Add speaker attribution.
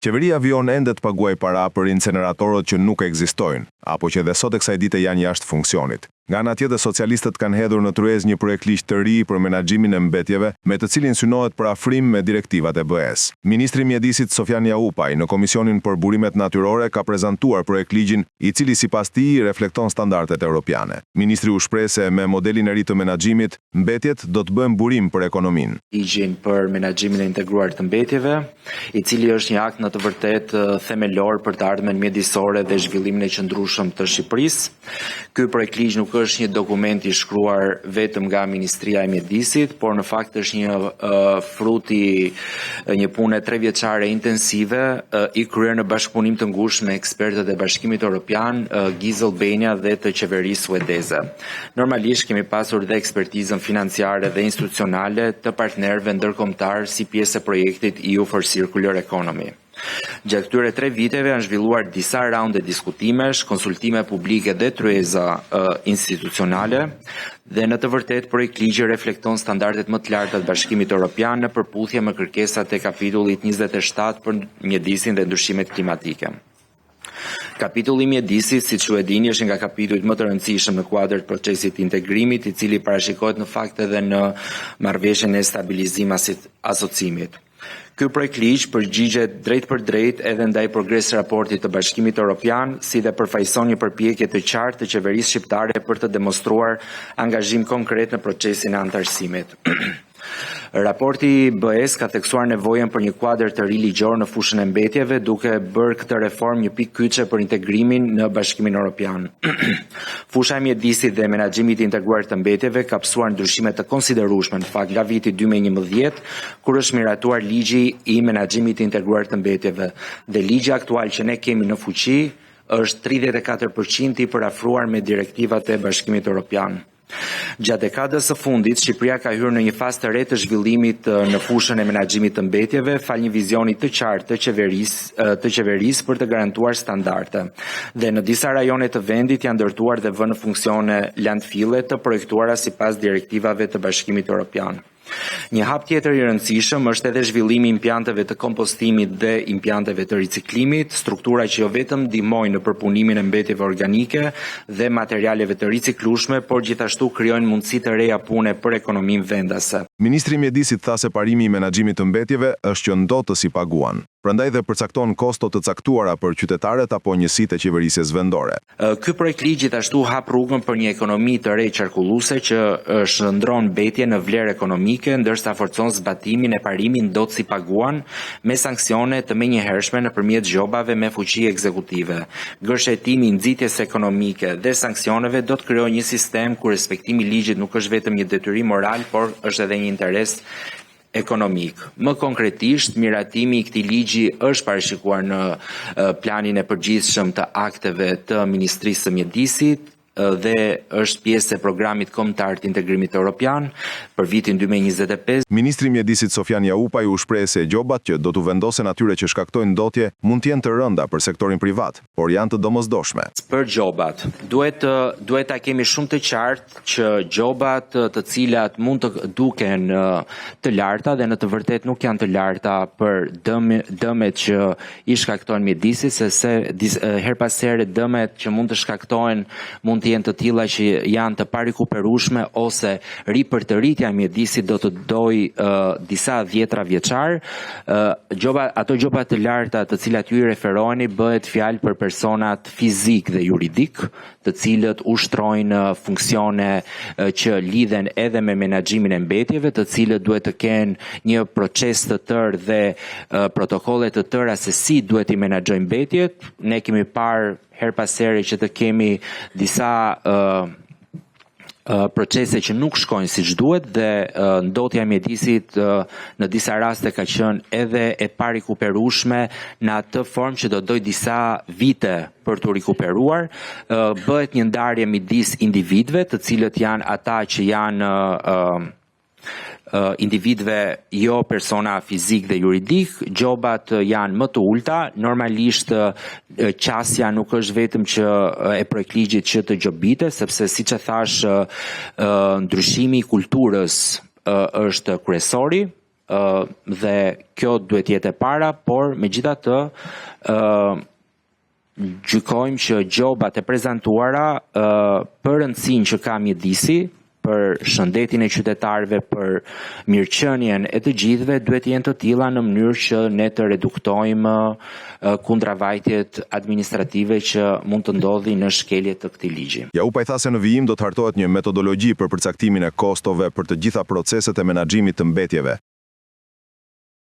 Speaker 1: Qeveria vijon ende të paguajë para për inceneratorët që nuk ekzistojnë, apo që edhe sot e kësaj dite janë jashtë funksionit. Nga ana tjetër socialistët kanë hedhur në tryezë një projektligj të ri për menaxhimin e mbetjeve, me të cilin synohet përafrim me direktivat e BE-së. Ministri i Mjedisit Sofjan Jaupaj në Komisionin për Burimet Natyrore ka prezantuar projektligjin, i cili sipas tij reflekton standardet europiane. Ministri u shpreh se me modelin e ri të menaxhimit, mbetjet do të bëhen burim për ekonominë.
Speaker 2: Ligjin për menaxhimin e integruar të mbetjeve, i cili është një akt në të vërtetë themelor për të ardhmen mjedisore dhe zhvillimin e qëndrueshëm të Shqipërisë. Ky projektligj nuk është një dokument i shkruar vetëm nga Ministria e Mjedisit, por në fakt është një frut i një pune trevjeçare intensive i kryer në bashkëpunim të ngushtë me ekspertët e Bashkimit Evropian, GIZ Albania dhe të qeverisë suedeze. Normalisht kemi pasur dhe ekspertizën financiare dhe institucionale të partnerëve ndërkombëtarë si pjesë e projektit EU for Circular Economy. Gjatë këtyre 3 viteve janë zhvilluar disa raunde diskutimesh, konsultime publike dhe tryeza institucionale dhe në të vërtetë projektligji reflekton standardet më të larta të Bashkimit Evropian në përputhje me kërkesat e kapitullit 27 për mjedisin dhe ndryshimet klimatike. Kapitulli i mjedisit, siç ju e dini, është një nga kapitujt më të rëndësishëm në kuadër të procesit të integrimit, i cili parashikohet në fakt edhe në marrëveshjen e stabilizim asociimit. Ky projektligj përgjigjet drejt për drejt edhe ndaj progres raportit të Bashkimit Evropian, si dhe përfaqëson një përpjekje të qartë të qeverisë shqiptare për të demonstruar angazhim konkret në procesin e anëtarësimit. Raporti i BE-s ka theksuar nevojën për një kuadër të ri ligjor në fushën e mbetjeve, duke bërë këtë reformë një pikë kyçe për integrimin në Bashkimin Evropian. Fusha e mjedisit dhe menaxhimit të integruar të mbetjeve ka pësuar ndryshime të konsiderueshme në fakt nga viti 2011, kur është miratuar ligji i menaxhimit të integruar të mbetjeve dhe ligji aktual që ne kemi në fuqi është 34% i përafruar me direktivat e Bashkimit Evropian. Gjatë dekadës së fundit, Shqipëria ka hyrë në një fazë të re të zhvillimit në fushën e menaxhimit të mbetjeve, falë një vizioni të qartë të qeverisë të qeverisë për të garantuar standarde. Dhe në disa rajone të vendit janë ndërtuar dhe vënë në funksione landfille të projektuara sipas direktivave të Bashkimit Evropian. Një hap tjetër i rëndësishëm është edhe zhvillimi i impianteve të kompostimit dhe impianteve të riciklimit, struktura që jo vetëm ndihmojnë në përpunimin e mbetjeve organike dhe materialeve të riciklueshme, por gjithashtu krijojnë mundësi të reja pune për ekonominë vendase.
Speaker 1: Ministri i Mjedisit tha se parimi i menaxhimit të mbetjeve është që ndotësi paguan, prandaj dhe përcakton kosto të caktuara për qytetarët apo njësitë e qeverisjes vendore.
Speaker 2: Ky projektligj gjithashtu hap rrugën për një ekonomi të re qarkulluese që shndërron mbetje në vlerë ekonomike, ndërsa forcon zbatimin e parimit ndotësi paguan me sanksione të menjëhershme nëpërmjet gjobave me fuqi ekzekutive. Gërshetimi i nxitjes ekonomike dhe sanksioneve do të krijojë një sistem ku respektimi i ligjit nuk është vetëm një detyrim moral, por është edhe një interes ekonomik. Më konkretisht, miratimi i këtij ligji është parashikuar në planin e përgjithshëm të akteve të Ministrisë së Mjedisit dhe është pjesë e programit kombëtar të integrimit evropian për vitin 2025.
Speaker 1: Ministri i Mjedisit Sofjan Jaupaj u shpreh se gjobat që do t'u vendosen atyre që shkaktojnë ndotje mund të jenë të rënda për sektorin privat, por janë të domosdoshme.
Speaker 2: Për gjobat, duhet duhet ta kemi shumë të qartë që gjobat të cilat mund të duken të larta dhe në të vërtetë nuk janë të larta për dëm, dëmet që i shkaktojnë mjedisit, se herë pas here dëmet që mund të shkaktohen mund të jenë të tilla që janë të parikuperueshme ose ripërtëritja e mjedisit do të dojë uh, disa dhjetra vjeçar. Uh, gjoba, ato gjoba të larta të cilat ju i referoheni bëhet fjalë për personat fizik dhe juridik, të cilët ushtrojnë funksione që lidhen edhe me menaxhimin e mbetjeve, të cilët duhet të kenë një proces të tërë dhe protokolle të tëra se si duhet t'i menaxhojnë mbetjet. Ne kemi parë herë pas here që të kemi disa uh, procese që nuk shkojnë siç duhet dhe ndotja e mjedisit në disa raste ka qenë edhe e parikuperueshme në atë formë që do dojë disa vite për t'u rikuperuar. Bëhet një ndarje midis individëve, të cilët janë ata që janë individëve jo persona fizik dhe juridik, gjobat janë më të ulta, normalisht qasja nuk është vetëm që e projektligjit që të gjobite, sepse siç e thashë ndryshimi i kulturës është kryesori. Dhe kjo duhet të jetë e para, por megjithatë gjykojmë që gjobat e prezantuara për rëndësinë që ka mjedisi, për shëndetin e qytetarëve, për mirëqenien e të gjithëve, duhet të jenë të tilla në mënyrë që ne të reduktojmë kundravajtjet administrative që mund të ndodhin në shkelje të këtij ligji.
Speaker 1: Jaupaj tha se në vijim do të hartohet një metodologji për përcaktimin e kostove për të gjitha proceset e menaxhimit të mbetjeve.